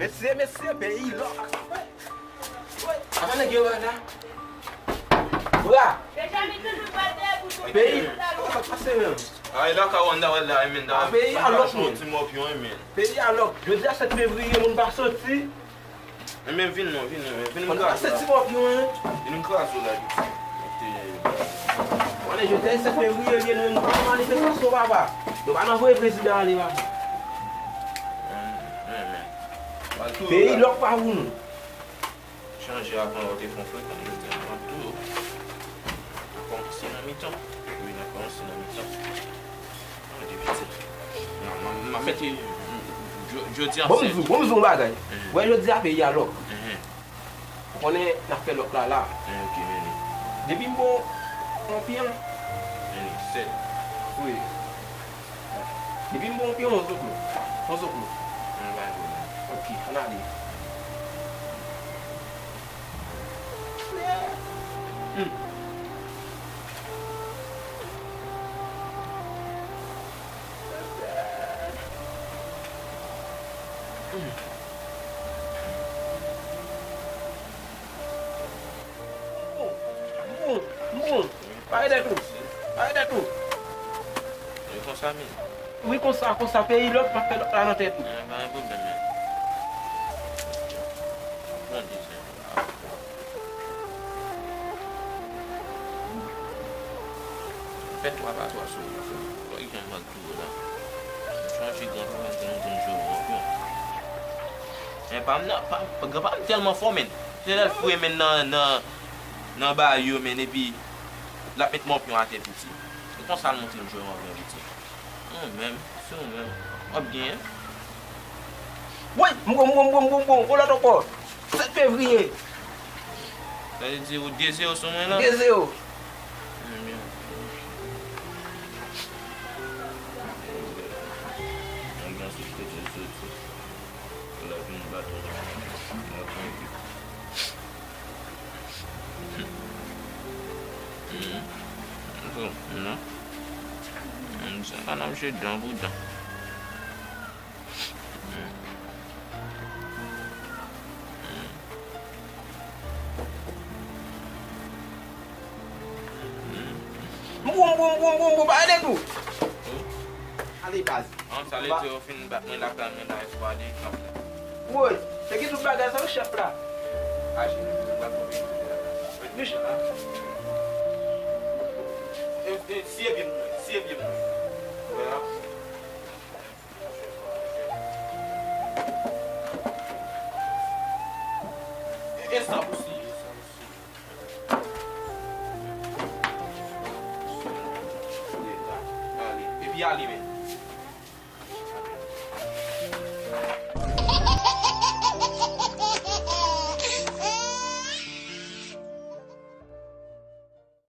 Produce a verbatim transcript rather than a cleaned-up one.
Mesye, mesye, peyi lòk. Apa nèg yo la? Bra. Peyi. Sa k pase menm? Ay, la ka wanda wè la, men da. Peyi a lòk, men. Ti mòpyon, men. Peyi a lòk. Jodi a sèt fevriye, moun pa soti. Men vin non, vin non, vin m kraze w la. Vin m kraze w la, piti. Konnen jodi a sèt fevriye, nou pa nan manifestasyon, papa. Nou pa nan voye prezidan ale, papa. Peyi lòk pa pou nou. Chanje avan yo te fon frekan, jodi a n ap tou. N ap kòmanse nan mitan. Wi, n ap kòmanse nan mitan. Mande piti. Non, m ap mete jodi a. Bon, m di w, bon, m di w yon bagay. Wè, jodi a peyi a lòk. Ou konnen n ap fè lòk la la. Ok, men li. Depi m bon yon pyan. Men li, sèt. Wi. Depi m bon yon pyan, yon zoklo. Yon zoklo. Yon bagay. Ok, ann ale. Hmm. Hmm. Bon, bon, bon. Pare tèt ou. Pare tèt ou. E konsa menm. Wi, konsa, konsa. Peyi lòk, pa fè lòk la nan tèt ou. An, pa gen pwoblèm, men. Bon, dizè. Fè twa pa twa sou ou, frè. Wè ki jan m ap tou la. M chanje granpa m, m te monte m jwe wòk, men. Men pa m nan, pa, granpa m tèlman fò, men. Se lè l fouye men nan, nan, nan bay yo, men, epi l ap met mòpyon atè piti. E konsa l montre m jwe anvè piti. Ou menm, se ou menm. W ap genyen. Woy! M bon, m bon, m bon, m bon, m bon, yon lòt ankò. Sèt fevriye. Sa vle di ou de zewo sou mwen la? De zewo. Ebyen. Yon gran sou kote l soti. Pou l ap vin bat ou la. L ap vin. Hmm. Bon, non. Hmm, sa pa nan msye dan pou dan. Hmm. Hmm. Hmm. Boum, boum, boum, boum, boum, ale tou. Hmm. Ale, baz. An, sa vle di yo fin bat mwen lakay mwen la, espwa de kap la. Woy, se ki tout bagay sa yo, chèf la? Aji, nou pa twò vin la. Mich- E, e, siye pye m, siye pye m. Wè la. E, e sa pou siye, e sa pou siye. Ale, epi ale, men.